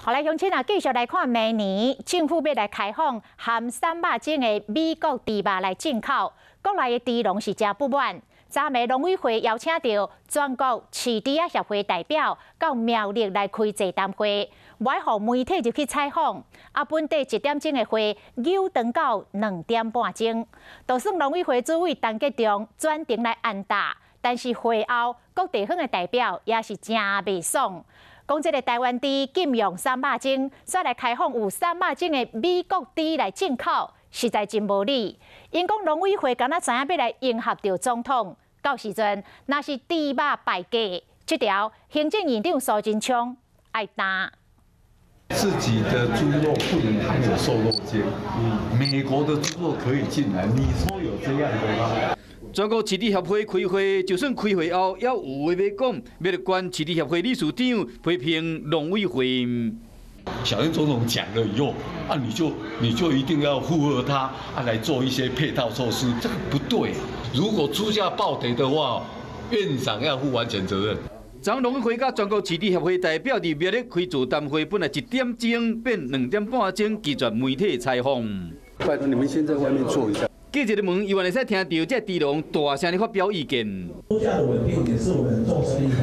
好來，鄉親啊，繼續來看明年政府欲來開放含瘦肉精的美國豬肉來進口，國內的豬農是誠不滿。昨暝農委會邀請著全國飼豬仔協會代表到苗栗來開座談會，無愛予媒體入去採訪。啊，本底一點鐘的會，扭長到2點半鐘。就算農委會主委陳吉仲專程來安搭，但是會後各地方的代表也是誠袂爽。講這个台灣豬禁用瘦肉精，煞來開放有瘦肉精的美國豬來進口，實在真無理。𪜶講農委會敢若知影欲來迎合著總統，到時陣若是豬肉敗價，這條行政院長蘇貞昌愛擔。自己的豬肉不能含有瘦肉精，美國的豬肉可以進來，你說有這樣的嗎？全國飼豬協會開會，就算開會後，猶有話欲講，苗栗縣飼豬協會理事長批評農委會。小英總統講了以後，啊，你就一定要附和他，啊，來做一些配套措施，這個不對。如果豬價暴跌的話，院長要負完全責任。昨農委會佮全國飼豬協會代表佇苗栗開座談會，本來一點鐘變2點半鐘，拒絕媒體採訪。拜託你們先在外面坐一下。記者的問，猶原會使聽著這豬農大聲咧發表意見。豬價的穩定也是我們重視的一環。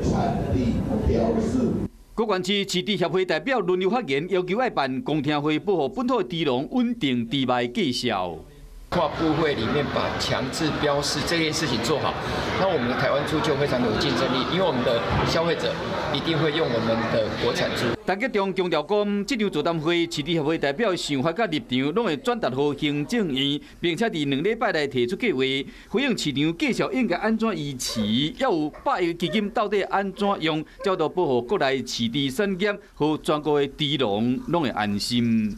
產地標示。各縣市飼豬協會代表輪流發言，要求愛辦公聽會，保護本土豬農穩定豬肉價數。跨部會裡面把強制標示這件事情做好，那我們的台灣豬就非常有競爭力，因為我們的消費者一定會用我們的國產豬。陳吉仲強調講，這場座談會，飼豬協會代表的想法佮立場，攏會轉達予行政院，並且佇2禮拜內提出計劃，回應市場繼續應該按怎維持，猶有100億基金到底按怎用，才都保護國內飼豬產業和全國的豬農攏會安心。